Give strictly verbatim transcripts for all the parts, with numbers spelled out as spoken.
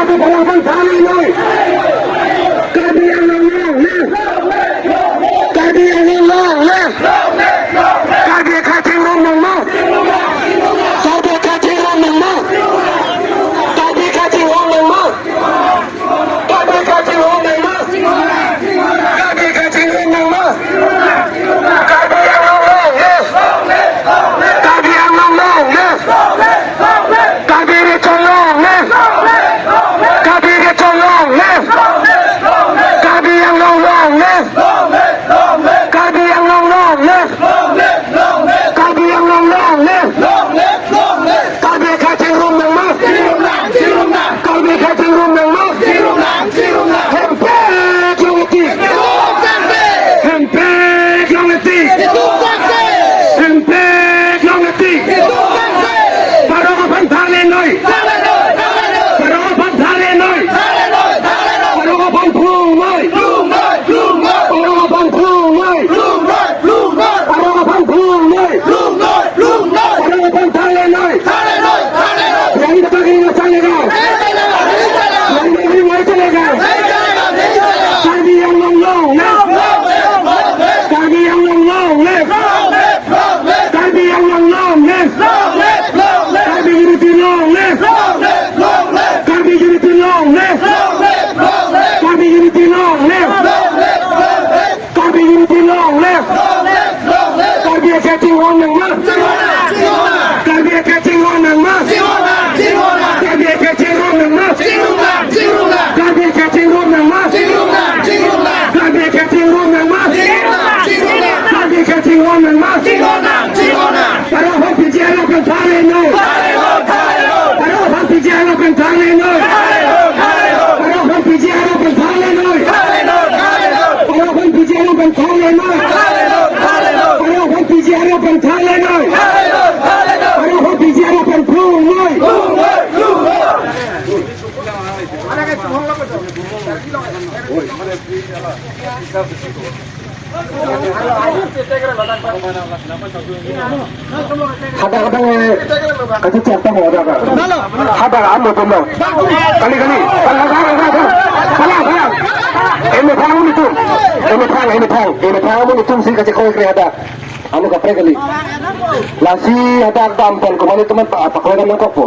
Paraphan thale noi. Karbi Anglong long live. Karbi Anglong long live. Karbi akhei chingrum nangma. Karbi akhei chingrum nangma. Karbi akhei chingrum nangma. Karbi akhei chingrum nangma. Karbi akhei chingrum nangma. Karbi Anglong long live. Karbi Anglong long live. Karbi Anglong long live. Karbi Anglong long live. Karbi Anglong long live. Karbi Anglong long live. Karbi Anglong long live. Karbi akhei chingrum nangma. Karbi akhei chingrum nangma. Hempek long iti. Hempek long iti. Hempek long iti. Parok aphan thale noi. Parok aphan thale noi. Parok aphan phung noi. Parok aphan phung noi. Parok aphan phung noi. Parok aphan thale noi. Yang ini pakai nggak salah kan? Yang ini nggak salah kan? Karbi Anglong long live. Karbi Anglong long live. Karbi Anglong long live. Karbi unity long live. Karbi unity long live. Karbi unity long live. Karbi unity long live. Karbi akhei chingrum nangma. Karbi akhei chingrum nangma. Karbi akhei chingrum nangma. Karbi akhei chingrum nangma. Karbi akhei chingrum nangma. Karbi akhei chingrum nangma. Parok aphan P G R aphan thale noi. Parok aphan P G R aphan thale noi. Parok aphan P G R aphan thale noi. Parok aphan P G R aphan thale noi. Parok aphan P G R aphan thale noi. Parok aphan P G R aphan phung noi. Hadak, hadak, eh, kacichat tong hadak. Hadak amo tong. Kali, kali. Salang, salang, salang, salang. Salang, salang. Emethang amonit atum. Emethang, emethang. Emethang amonit atum si kachekoi kre hadak. Amo kaprek kali. Lasi hadak dam pen komat atum pa, pakoi dam nangkokpo.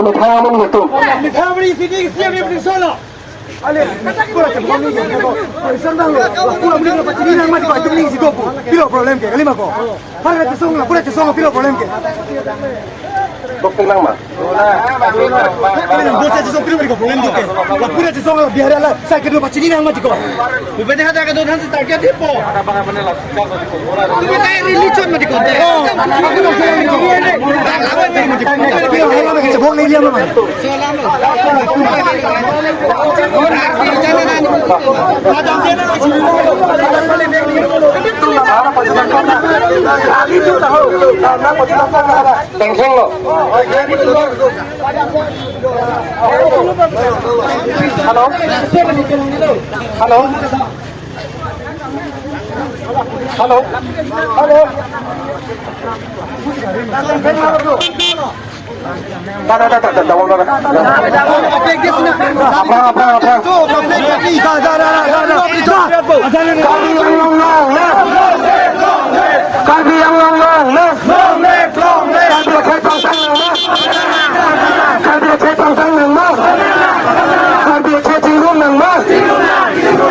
Emethang amonit atum. Emethang amonit atum. Ale, pura chesong ni, pura chesong ni, pura chesong ni, pachini nang mati ko, itum ning si dopo. Pilo problem ke, kali ma ko. Pura chesong, pura chesong, pilo problem ke. Bok tenang ma. Pura chesong, pura chesong, pilo ko problem ke. Pura chesong, Bihar ala, sai kedo pachini nang mati ko. Bupete hata kedo than si target di po. Tumi tai religion mati konte. Tengseng lo. Halo. Halo. Halo. Halo. Da, da, da, da, da, da, da, da. Aphrang, aphrang, aphrang. Da, da, da, da, da, da. Karbi Anglong long live. Karbi Anglong long live. Karbi akhei pangtang nangma. Karbi akhei pangtang nangma. Karbi akhei chingrum nangma.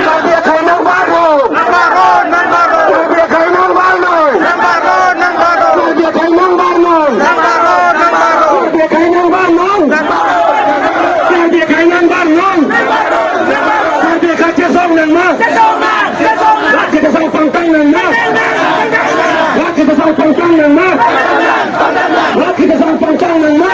Karbi akhei nangbar noi. Karbi akhei nangbar noi. Karbi akhei nangbar noi. Karbi akhei nangbar noi. Karbi akhei nangbar noi. Karbi akhei chesong nangma. Rat kachesong pangtang nangma. Rat kachesong pangtang nangma. Rat kachesong pangtang nangma.